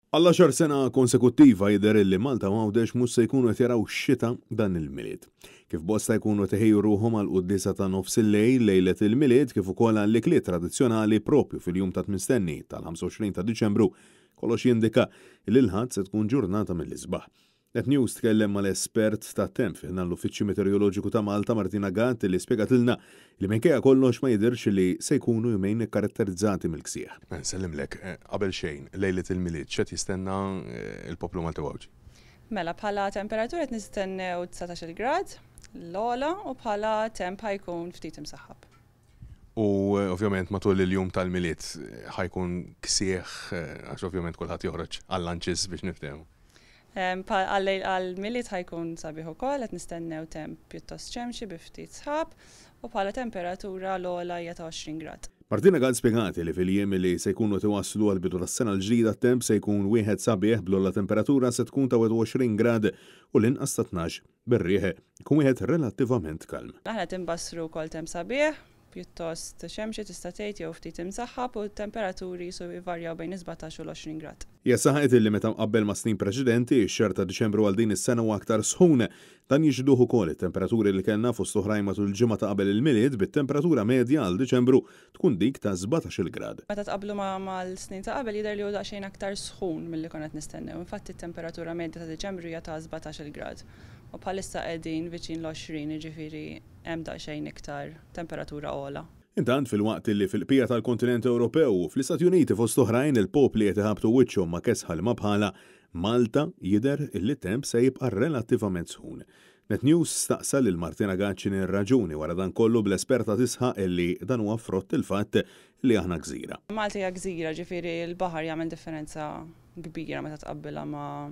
Għall-għaxar sena konsekuttiva jidher illi Malta u Għawdex mhux se jkunu qed jaraw xita dan il-Milied. Kif bosta jkunu qed iħejju ruħhom għall-quddiesa ta' nofs il-lejl lejlet il-Milied kif ukoll għall-ikliet tradizzjonali propju fil-jum ta' mistenni tal-25 ta' Diċembru, kollox jindika li l-Ħadd se tkun ġurnata mill-isbaħ. Net News tkellem mal-espert tat-temp fi ħdan l-Uffiċċju Meteoroloġiku ta' Malta Martina Gatt li spjegatilna li minkejja kollox ma jidhirx li se jkunu jumejn ikkaratterizzati mill-ksieħ. Nsellimlek, qabel xejn, lejliet il-Milied x'qed jistenna l-poplu Malti u Għawdxi? Mela, bħala temperatura qed nistennew 19-il grad, l-ogħla, u bħala temp ħa jkun ftit imsaħħab. U ovvjament matul il-jum tal-Milied ħa jkun ksieħ għax ovvjament kulħadd joħroġ għal-lunches biex niftehmu. Għall-Milied ħa jkun sabiħ ukoll, qed nistennew temp pjuttost xemxi bi ftit sħab u bħala temperatura l-ogħla hija ta' 20 grad. Martina Gatt spjegat li fil-jiem li se jkunu qed iwasslu għall-bidu tas-sena l-ġdida t-temp se jkun wieħed sabiħ bl-ogħla temperatura se tkun ta' 21 grad u l-inqas ta' 12. Bir-riħ ikun wieħed relattivament kalm. Aħna qed inbassru wkoll temp sabiħ, pjuttost xemxi tista' tgħid jew ftit imsaħħab u t-temperaturi jisu jvarjaw bejn is-17 u l-20 grad. Hija saħqet illi meta mqabbel ma' snin preċedenti, ix-xahar ta' Diċembru għal din is-sena huwa aktar sħun. Dan jixhduh ukoll it-temperaturi li kellna fost oħrajn matul il-ġimgħa ta' qabel il-Milied bit-temperatura medja għal Diċembru tkun dik ta' 17-il grad. Meta tqabblu mal-snin ta' qabel jidher li hu daqsxejn aktar sħun milli konna qed nistennew. Infatti t-temperatura medja ta' Diċembru hija ta' 17-il grad u bħalissa qegħdin viċin l-20 jiġifieri hemm daqsxejn iktar temperatura ogħla. Intant, filwaqt li fil-bqija tal-kontinent Ewropew u fl-Istati Uniti fost oħrajn il-popli qed iħabbtu wiċċhom ma' kesħa li ma bħalha, Malta jidher li t-temp se jibqa' relattivament sħun. Net News staqsa lil Martina Gatt x'inhi r-raġuni wara dan kollu bl-esperta tisħaq illi dan huwa frott il-fatt li aħna gżira. Malta hija gżira, ġifieri l-baħar jagħmel differenza kbira meta tqabbilha ma'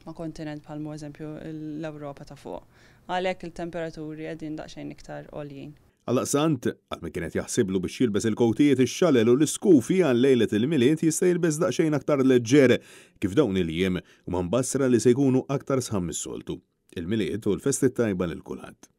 ma' kontinent bħal mhu eżempju l-Ewropa ta' fuq. Għalhekk il-temperaturi qegħdin daqsxejn iktar għoljin. Għaldaqstant, għal min kien qed jaħsiblu biex jilbes il-kowtijiet, ix-xalel u l-iskufi għal lejlet il-Milied jista' jilbes daqsxejn aktar leġġer kif dawn il-jiem huma mbassra li se jkunu aktar sħan mis-soltu. Il-Milied u l-festi t-tajba lil kulħadd.